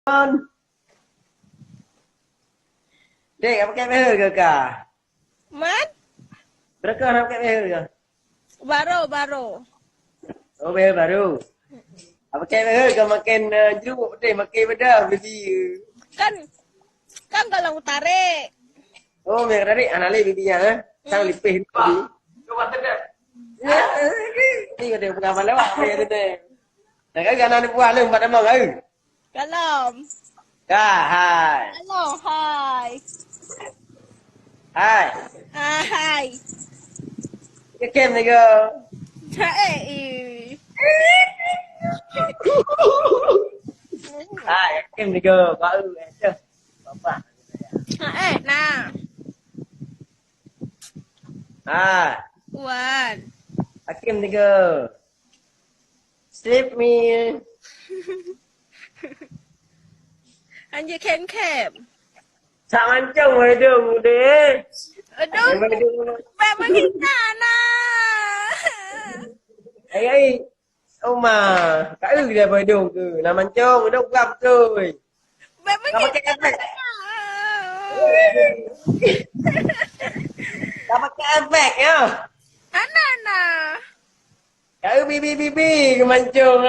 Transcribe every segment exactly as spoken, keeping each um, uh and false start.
Dek, apa kek behel ke ka? Man? Berapa nak kek behel ke? Baru, baru. Oh, behel baru. Apa kek behel ke makan, eh, jeruk deh, makan bedah, bibi. Kan, kan kalau tarik. Oh, mereka tarik, anak leh bibi ya, eh? Sang lipih bibi. Ya, ni ada pengamal lewat, apa ya tu deh? Dah kan anak buah leh, empat nama kau. Kalom. Ka, hai. Halo, hai. Hai. Ah, hai. Ke kem ni ke? Hai, eh. Hai, ke kem ni ke? Baru, eh, dah. Bapak. Hai, eh, nah. Hai. Wan. Hakim ni ke? Save me. Anjir kem-kem. Sak mancung hidung deh. Aduh. Hidung. Bak mengita nah. Ai, ai. Oma, kau dia hidung tu. Nak mancung, hidung gam tu. Bak mengita. Kau pakai efek. Kau pakai efek ya. Ana, ana. Kau bibi-bibi ke mancung.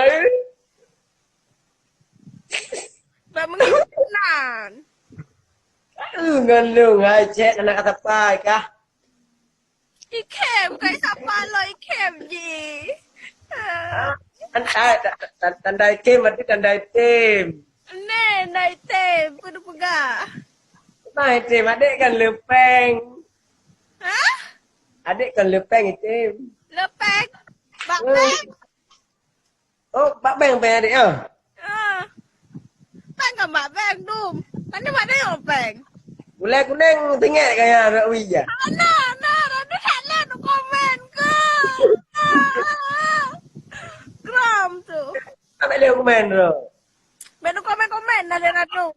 Bak menghinan. Kau ngon lu, hai cek anak kata pai kah? Ikem, kai sapa lo ikem ji. Tanda, tanda ikem berarti tanda item. Neh, tanda item, kudu peugah. Tanda item, adik kan lepeng. Hah? Adik kan lepeng item. Lepeng? Bak peng? Oh, bak peng peng adik ah. Ah. Peng kan bak peng dum. Tadi bak peng. Gulai kuning tinggal kaya rak wija. Ana, ana, radu tak leh tu komen ke. Kram tu. Tak leh komen tu. Benu komen-komen dah dia radu.